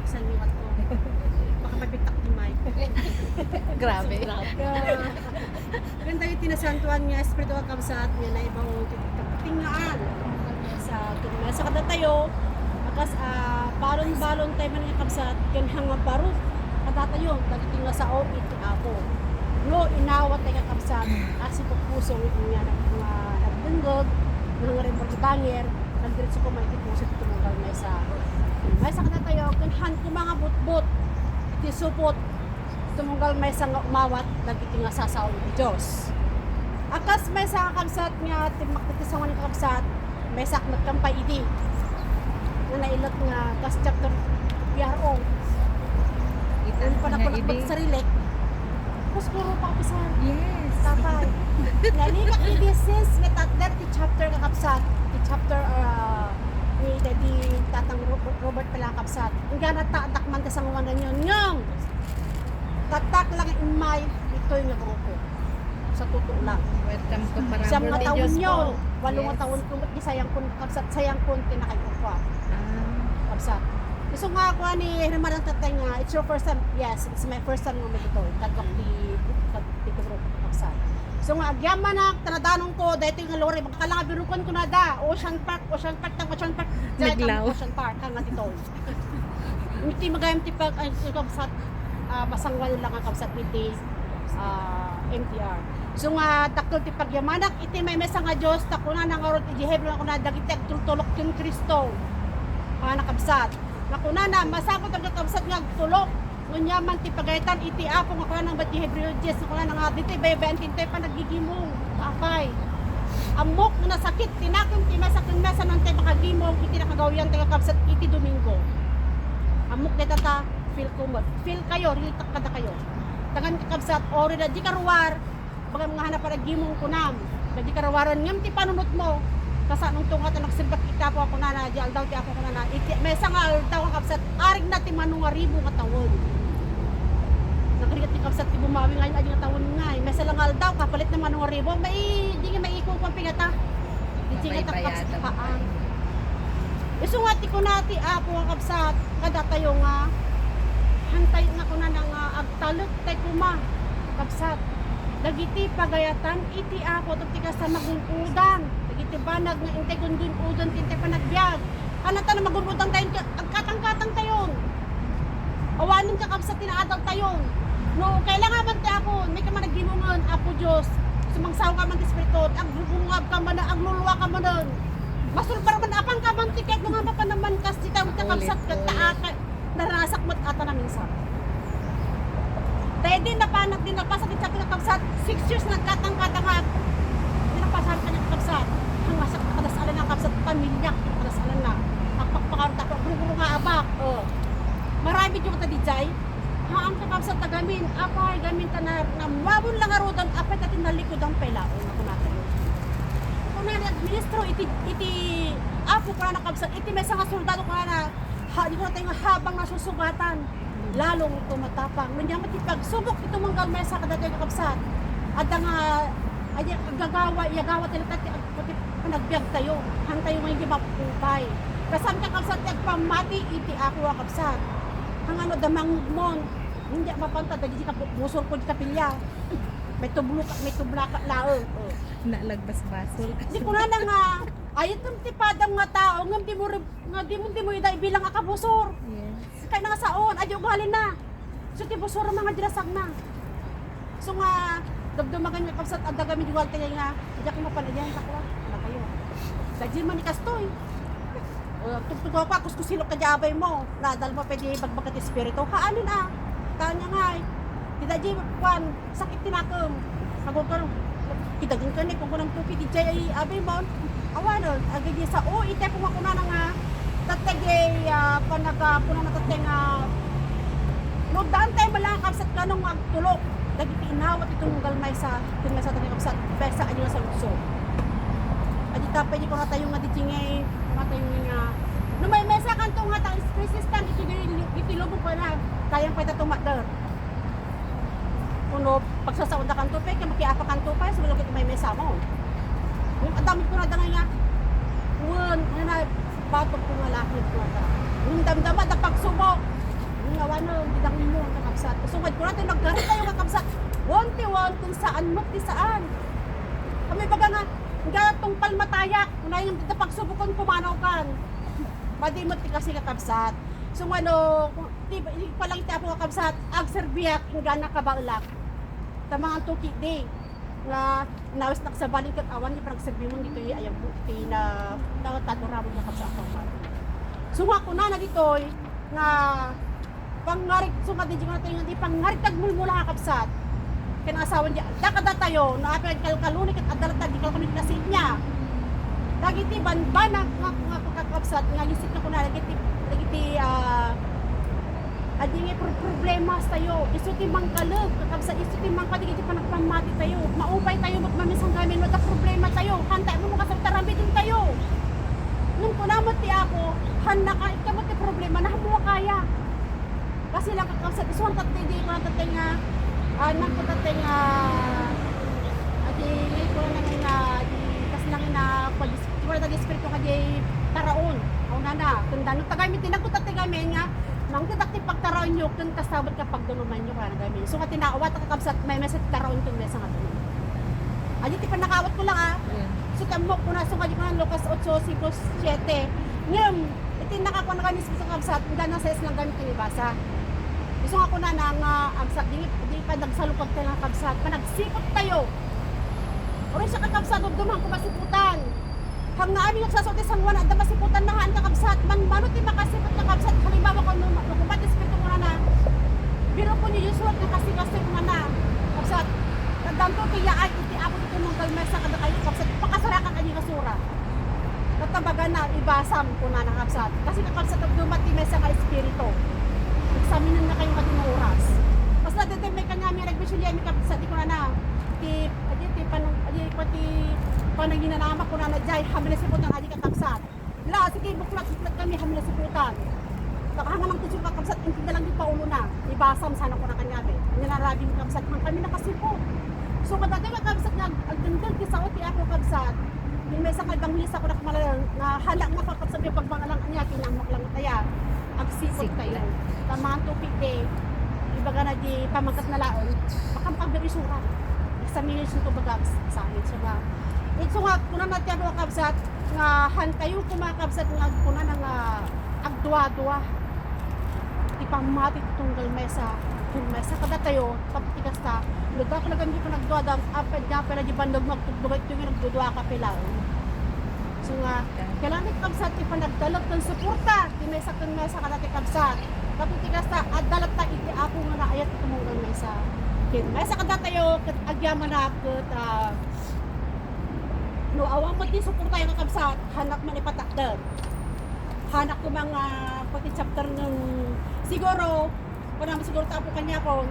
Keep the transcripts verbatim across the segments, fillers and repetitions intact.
Saliwat ko. Baka mabitak ni Mike. Grabe. Sobra. Ken dagiti nasantoan nga espiritu, kakabsat, nga naibaon ti katinggaan. Sa, sa kadatayo, a kas, ah, balon-balon tayo man, kakabsat, ken hanga baro kadatayo dagiti nga sao iti Apo. No, inawat tayo, kakabsat, a sipupusong nga nag-, nga nagdengngeg, nga ngaribangir, nagdiretso ko man iti puso ti tumunggal maysa. Maysa kadatayo, ken han koma nga butbot iti supot, tumunggal maysa nga umawat dagiti nga sasao iti Dios. A kas maysa, kakabsat, nga timmakder ti sangoan, kakabsat, maysa met kampay idi nga nailet nga kas chapter P R O. Ita nga idi. Ano pa na idi? Sarili. Tapos guro pa, kapisar. Yes. Tatay. Naligat idi since nga tatder ti chapter, kakabsat. Ti chapter, ah, ni Daddy Tatang Ro-, Robert pala, kakabsat. Ang gana ta, anak man kasangoanan yun. Ngem, tatak lang immay, itoy nga grupo. Sa totoo lang. Welcome to Parabur. Siyam nga taon yun. Walo nga taon ko, di sayang kun, kabsat, sayang kun, tinakay ko pa. Ah. Kabsat. Isu nga ako ni Hermana Tatay nga, it's your first time? Yes, it's my first time nga dito. Kadwak ti, kad-, ti grupo, kabsat. So nga, agyaman na, tanadanon ko, dahil ito yung lori, magkalang abirukan ko na da, Ocean Park, Ocean Park, tang Ocean Park. Naglaw. Ocean Park, hanga dito. Iti magayam ti pag-, ay, kabsat, ah, masangoan lang nga kabsat iti, ah, M T R. So nga, dakkel ti pagyamanak iti maymaysa nga Dios, ta kunana ngarud iti Hebreo nga kuna dagiti agtultulok ken Cristo. Ah, nakabsat. Nga kunana, masapul dagiti kabsat nga agtulok. Ngunyaman ti pagayatan iti Apo nga kunana met ti Hebreo dies, nga kunana nga ditoy baybay-an ti intay panaggigimong. Apay. Ammok nga nasakit ti nakem ti maysa ken maysa no intay makagimong iti nakagawian ti kakabsat iti Domingo. Ammok dayta ta feel ko met. Feel kayo, real talk kadakayo. Tagan kakabsat, ori da di karuar, bagam nga hanap panaggimong kunam. Dagiti karuaran ngem ti panunotmo, kasano nga nagsimbak iti Apo a kunana, di aldaw ti Apo kunana, iti maysa nga aldaw nga kabsat, arigna ti mano nga ribu nga tawen. Nagrigat ti kabsat ti bumawi nga adi nga tawen nga, maysa lang nga aldaw, kapalit na mano nga ribu, mai-, di nga maikukuan pigata. Di nga kabsat, haan. Isu nga ti kuna ti Apo nga kabsat, kadatayo nga, hantay nga kunana nga agtalek tay kuma, kabsat. Dagiti pagayatan iti Apo, tapno ti kasta magun-odan. Dagiti banag nga intay gun-gun-odan ti intay panagbiag. Ania ta no magun-odan tayo, agkatang-katang tayon. Awanen kakabsat ti naadal tayon. No, kailangan man ti Apo, may ka man aggimongen, Apo Dios. Sumangsaw ka man ti Espiritu, agbubungab ka man, aglulua ka man. Masulbar man, apan ka man ti kahit nga mapan naman kas ti tayo kakabsat, ket ta-, Narasak met ata na minsan. Daydi napanak, di napasa ti sabi nga kabsat, six years nagkatang-katangag. Di napasa kanya kabsat. Ang masak kadasalan na kabsat, pamilya, kadasalan na. Agpakpakaon ta ko, guru-guru nga abak. Oh. Marami yung kata di jay. Haan ka kabsat, tagamin. Apay, gamin ta na, namwabon lang arudan, apay, tatin nalikudan pay laong ako natin. Kung na nagministro, iti, iti, apo ko na kabsat, iti may nga soldado ko na, Ha, di ko na tayo nga habang nasusugatan. Lalong ito matapang. Ngunyan ti pagsubok ito manggal maysa kadagiti kakabsat. Adda nga, adi, gagawa, iyagawa ti latta ti ag-, ti panagbiag tayo. Hantayo nga hindi mapupay. Kasam kakabsat ti agpamati iti ako a kabsat. Ang ano, damangmon. Hindi mapanta, dagiti kapu-, busor ko di kapilya. May tublo ka, may tubla ka laeng. Oh. Nalagbas basol. Di ko na nga, ayat ng tipadam nga tao, ngam di mo rin Nga di mo, di mo ida ibilang a kabusor. Yes. Kaya na nga saon, adi ugalin na. So, ti busor ang mga dirasag na. So nga, dumdumagan nga kabsat, adda kami di walta nga, diyak mo panayan, takwa, na kayo. Dadji man ikastoy. O, tugtugaw pa, kuskusilok ka di abay mo. Nadal mo, pwede bagbagat espiritu. Haanin a. Tanya nga, eh. Ti dadji, kwan, sakit ti nakem. Agurgaro, idagen ken ni kunkunam tupi di jay ay abi mon. Awanen, agidi sao, iti ako nga kunana nga, tatteg ay, ah, panaga, kunana tatteg nga, no, daan tayo malakabsat kano nga agtulok. Dagiti inawat iti tunggal maysa, ken maysa tayo kabsat, maysa ayo nga salukso. Adi tapay di ko nga tayo nga di jingay, nga tayo nga, no, may maysa kanto nga tayo, resistan, iti, iti lubong pa na, kayang pa ita tumakder. Kuno, pagsasaoda kanto pay, kay makiapa kanto pay, sumalagit may may samon. Yung adamit ko na dangay nga, wen, nga na, batok ko nga lakit ko na. Yung damdama, da pagsubo, Nga wano, didangin mo, kakabsat. Isu nga, kunana tayo, nagkaritayo, kakabsat. One ti one, kung saan mo, ti saan. Kami baga nga, nga tungpal matayak, kunana yung dita pagsubukon, pumanaw kan. Madi mo ti kasi, kakabsat. So, ano, kung, di, di pa lang ti Apo, kakabsat, agserbiak, inggana kabaelak. Tamangan to, kidi. Nga, nawis nakasabali kat awan, di panagserbi mo, dito, ayaw mo, ti na, na, taduramon, kakabsat, ako. So, nga, kunana ditoy, nga pangngarig, so, nga di, nga di pangngarig tagmulmula, kakabsat. Ken asawan di, da kadatayo, no, apay kalkaluni ket adda latta di kalkaluni kasi niya. Dagiti banbanag nga, nga kakabsat, nga lisik na kuna, dagiti, dagiti, ah, adi nga pro-, problema tayo. Isu ti mangkalek, kakabsat, isu ti mangkalek iti panagpammati tayo. Maupay tayo, magmamisan kami, no, da problema tayo. Hantay mo, makasarta, ramiden tayo. Nung kuna mo ti Apo, han naka, ikaw mo ti problema, na mo kaya. Kasi lang kakabsat, isuan tattay, di ko lang tattay nga, ah, nang ko tattay nga, adi, ngayon ko lang nga, di, kasi lang na, pag, wala tayo espiritu ka di taraon. Aw, nana, kung danong tagay, may tinagko tattay kami nga, nang tatak ti pagtaraon nyo, kung kasabot ka pagduluman nyo, kaya nagami. So, nga tinawat, kakabsat, may mesa ti taraon, kung mesa nga tulong. Adi, ti panakawat ko lang, ah. Yeah. So, tamo ko na, so, nga di ko na, Lucas otso, singko, siete. Ngem, iti nakakuan nga mismo sa kabsat, nga nasa isang gamit ni basa. Isu nga kunana nga, ah, agsa, di, di pa nagsalukag tayo nga kabsat, panagsipot tayo. Uri siya kakabsat, dumdumang kumasiputan. Hang nga amin nagsasaw ti San Juan, adda masiputan na haan kakabsat, man, mano ti makasipot kakabsat, halimbawa, kung nung, nung kumat espiritu mo na na, biro ko ni Joshua, nga kasi, kasi mo na na, kabsat, nagdanto ti yaay, iti Apo ti tumunggal mesa, kada kayo, kabsat, pakasarakan kayo nga sura. Natabagan na, ibasam, kunana, kabsat. Kasi kakabsat, ag dumat ti maysa nga espiritu. Eksaminen na kayo nga din oras. Mas nadete may kanya, may nagbisilya, may kabsat, di kunana. Ti, adi, ti, panang, adi, pati, pananginanama, kunana, jay, hamil na siputan, adi, kakabsat. La, sige, buklat, buklat kami, hamil na siputan. Saka hanga lang ti kakabsat, intinda lang di pa ulo na. Ibasam, sana ko na kanya, be. Nilalabing kakabsat, hang kami nakasipot. So, kadati kakabsat nga, agdengdeng ti sao ti Apo kabsat. Yung may isang evangelista ko na kumalalang, na hala nga kakabsat yung pagmangalang niya, kinamok lang tayo. Agsipot tayo. Tamaan to pigde. Ibaga na di pamangkat na laon. Baka makagdari sura. Examination to baga sa amin. So nga, ito nga, kuna na ti Apo kabsat, nga han tayo kuma kabsat nga kuna na nga agdua-dua. Ti pammati ti tunggal maysa, ken maysa kadatayo, pati kasta, no, da talaga hindi panagduadam, apay, da pala di bandog magtugdugan ito nga nagdudua ka pila. So nga, kailangan ti kabsat, ti panagdalog ken suporta, ti maysa ken maysa kadati kabsat. Pati kasta, adda latta iti Apo nga naayat ti tumunggal maysa. Ken maysa kadatayo, ket agyamanak, ket, ah, no, awan mo ti suporta nga kabsat, hanak man ipatakder. Hanak ko mga pati chapter ng, siguro, wala mo siguro tapo kanya kung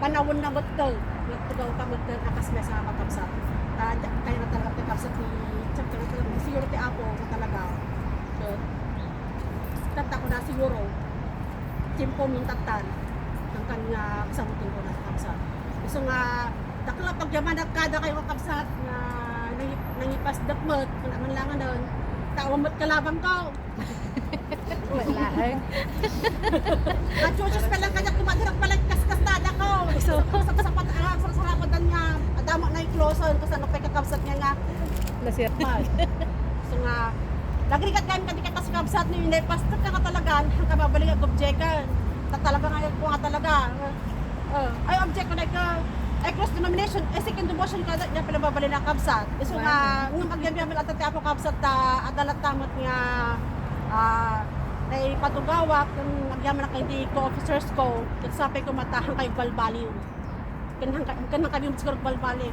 panawon na betel. Nagtugaw ka betel, akas may sa kakabsat. Ta, kaya na talaga kakabsat ni chapter na talaga. Siguro ti Apo na talaga. So, tanta ko na siguro. Timpo mong tatan. Ang kanya, isang ko na kakabsat. So nga, dakla pagyamanak kada kayo kakabsat nga nangi-, nangipasdak met, kung aman lang anon, tao met kalabang ko. Wala, eh. At Diyos, Diyos, palang kanya kumadirak palang kaskas na anak ko. So, sa, sa, sa, pat-, ah, sa, sa, sa, patan niya, adama na yung closet, kasi ano pa yung kakabsat niya nga. Nasir. Mal. So nga, nagrigat kami kadi kakabsat ni Inday, pastor ka katalagan, ang kababalik ang objectan. Ta-, talaga nga, kung nga talaga, Oh, ay, object ko na ikaw. Ay, cross denomination, ay, second devotion ka, niya pala babali na kabsat. Isu nga, ngem agyam-yam, ata ti Apo kabsat, ta, adda latta met nga, ah, naipatugawak, ken agyamanak iti co-officers ko, ket sapay ko matahan kayo balbaliw. Ken hang-, ken hang kami siguro balbaliw.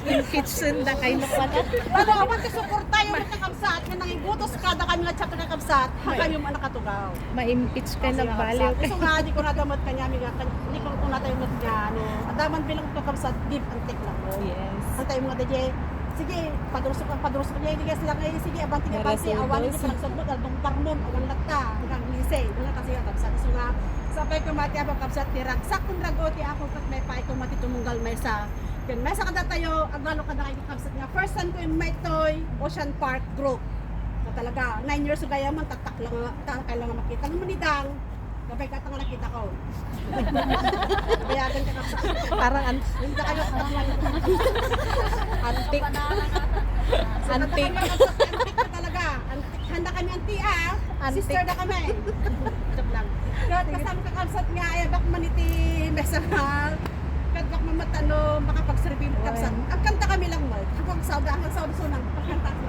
Impeach senda kay no pala. Ano, awan ti suporta yung mga kabsat, nga nangibutos kada kami nga chapter nga kabsat, ha kayo man nakatugaw. Ma-impeach ka, nagbaliw ka. Isu nga, di ko nadamot kanya, amiga, kan-, di ko, ko natayo mat nga, ano, adaman bilang kakabsat, give and take lang mo. Yes. Ang tayo mga D J, sige, padurso ka, padurso ka niya, hindi ka sila ngayon, sige, abanti, abanti, awan, hindi ka nagsumbot, albong parmon, awan latta, hanggang lise, wala kasi kakabsat. Isu nga, sapay ko mati, abang kabsat, ti ragsak, kung rago, ti ako, kat may pay ko mati, tumunggal, may sa, ken may sa kada tayo, agalo kada kayo, kabsat nga, first time ko yung may toy, Ocean Park Group. Talaga, nine years ago yan, man, taktak lang, taktak lang makita. Ano man ni Dang? Gabay ka, tanga nakita ko. Bayagan ka, kapsa. Parang an- Hindi kayo, Antik. Antik. Antik ka talaga. Antik. Handa kami, anti, ah. Antik. Sister na kami. Joke lang. Kaya kasama ka, kapsat nga, ay, bak man iti mesa hall. Kat bak mamatano, makapagserbi mo, kapsat. Ang kanta kami lang mo. Ang sabi, ang sabi, sunang, pagkanta ko.